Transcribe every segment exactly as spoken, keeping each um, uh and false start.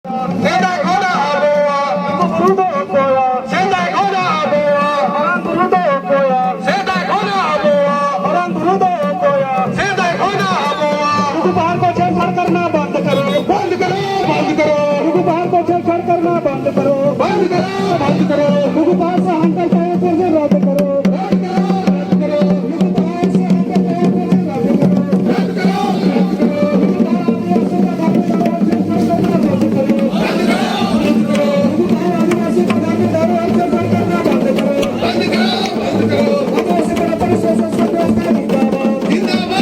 ᱥᱮᱫᱟᱭ ᱠᱷᱚᱱᱟᱜ ᱟᱵᱚᱣᱟᱜ ᱞᱩᱜᱩ ᱵᱩᱨᱩ ᱫᱚ ᱚᱠᱚᱭᱟᱜ? ᱥᱮᱫᱟᱭ ᱠᱷᱚᱱᱟᱜ ᱟᱵᱚᱣᱟᱜ ᱢᱟᱨᱟᱝ ᱵᱩᱨᱩ ᱫᱚ ᱚᱠᱚᱭᱟᱜ? ᱥᱮᱫᱟᱭ ᱠᱷᱚᱱᱟᱜ ᱟᱵᱚᱣᱟᱜ ᱢᱟᱨᱟᱝ ᱵᱩᱨᱩ ᱫᱚ ᱚᱠᱚᱭᱟᱜ? ᱥᱮᱫᱟᱭ ᱠᱷᱚᱱᱟᱜ ᱟᱵᱚᱣᱟᱜ लुगु पहाड़ को छेड़छाड़ करना बंद करो। बंद करो, बंद करो। लुगु पहाड़ को छेड़छाड़ करना बंद करो। बंद करो, बंद करो। लुगु पहाड़ से हंटर पाए फिर से रद्द करो। रद्द करो, रद्द करो। लुगु पहाड़ से हंटर पाए फिर से रद्द करो। रद्द करो, रद्द करो। लुगु पहाड़ आदिवासियों का धर्म जिंदाबाद,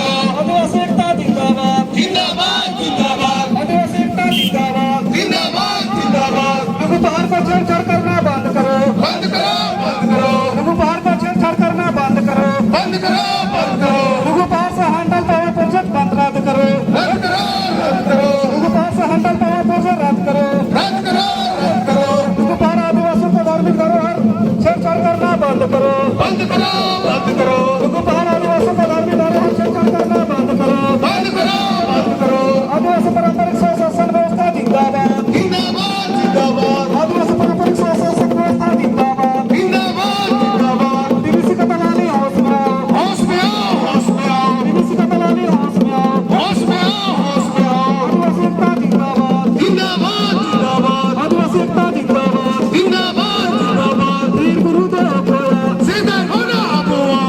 जिंदाबाद। आदिवासी एकता जिंदाबाद। जिंदाबाद, जिंदाबाद। आदिवासी एकता जिंदाबाद। जिंदाबाद, जिंदाबाद। लुगु पहाड़ को छेड़छाड़ करना बंद करो। बंद करो, बंद करो। लुगु पहाड़ को छेड़छाड़ करना बंद करो। बंद करो, बंद करो। लुगु पहाड़ से हंटर पावर प्रोजेक्ट बंद रद्द करो। रद्द करो, रद्द करो। लुगु पहाड़ से हंटर पावर प्रोजेक्ट रद्द करो। रद्द करो, रद्द करो। लुगु पहाड़ आदिवासियों को धार्मिक धरोहर छेड़छाड़ करना बंद करो। बंद करो, बंद करो। लुगु पहाड़ आदिवासियों का धार्मिक धरोहर छेड़छाड़ करना बंद करो। बंद करो, बंद करो। आदिवासी पारंपरिक स्वशासन व्यवस्था जिंदाबाद। जिंदाबाद, जिंदाबाद। आदिवासी पारंपरिक स्वशासन व्यवस्था जिंदाबाद। जिंदाबाद, जिंदाबाद। आदिवासी का दलाली होश में आओ। होश में आओ, होश में आओ। आदिवासी का दलाली होश में आओ। होश में आओ, होश में आओ। आदिवासी एकता जिंदाबाद। जिंदाबाद, जिंदाबाद। आदिवासी एकता जिंदाबाद। जिंदाबाद, जिंदाबाद। वीर गुरु देव को याद। सीधा होना अबुआ।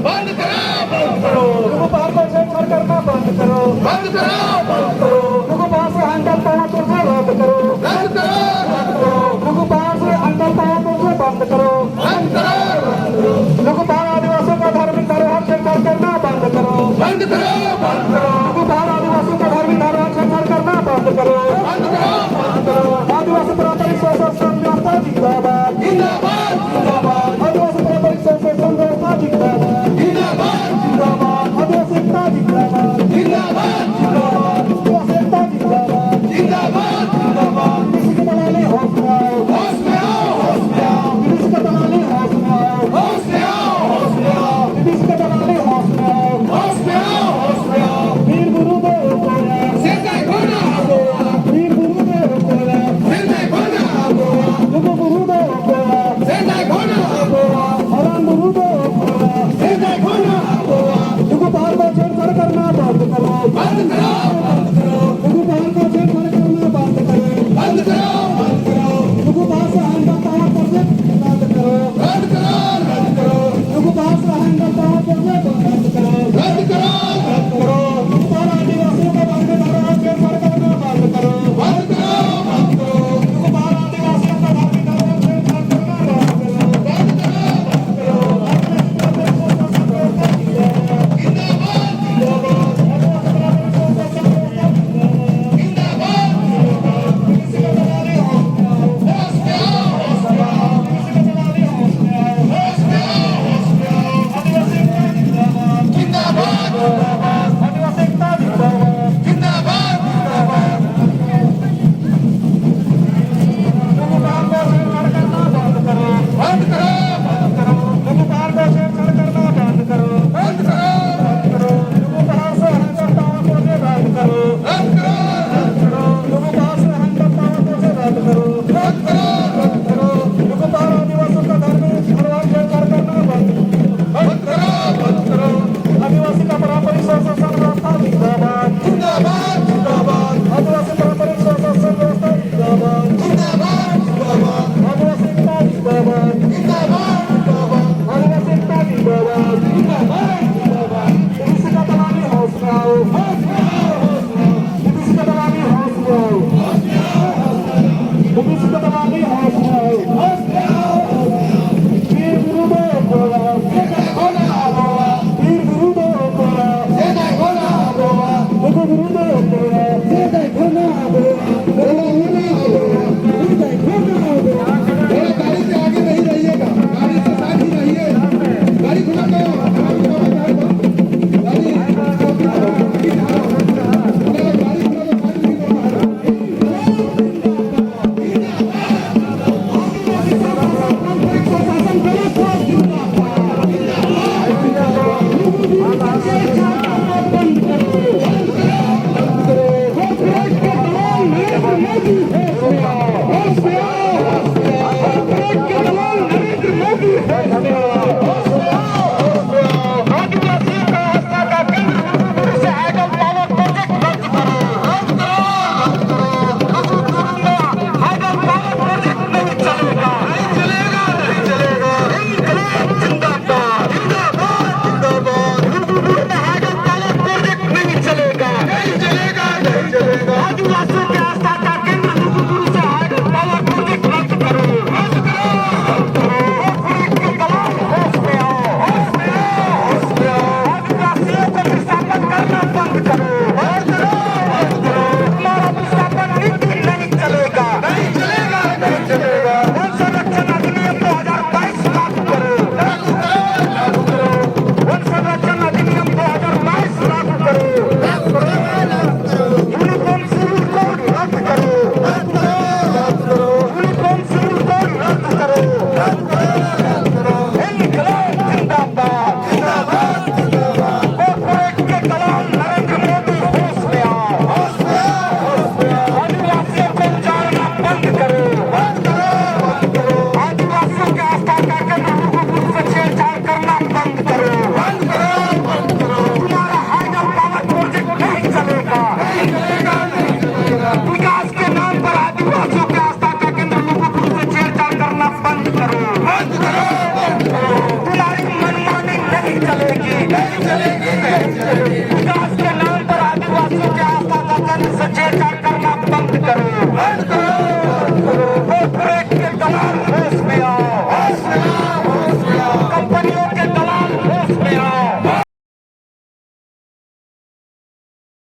बंद करो, बंद करो। लोगों बाहर को छेड़छाड़ करना बंद करो। बंद करो, बंद करो। लोगों बाहर से हंडल पावर को रद्द करो। रद्द करो, रद्द करो। लोगों बाहर से हंडल पावर को बंद करो। बंद करो, बंद करो। लोगों बाहर आदिवासियों का धार्मिक धरोहर छेड़छाड़ करना बंद करो। बंद करो, बंद करो। लोगों बाहर आदिवासियों का धार्मिक धरोहर छेड़छाड़ करना बंद करो। बंद करो, बंद करो। आदिवासी प्रांत परिषद संघ व्यवस्था जिंदाबाद। जिंदाबाद, जिंदाबाद। आदिवासी प्रांत परिषद संघ व्यवस्था जिंदाबाद। जिंदाबाद, जिंदाबाद। आदिवासी एकता जिंदाबाद। जिंदाबाद, जिंदाबाद। आदिवासी एकता जिंदाबाद। जिंदाबाद,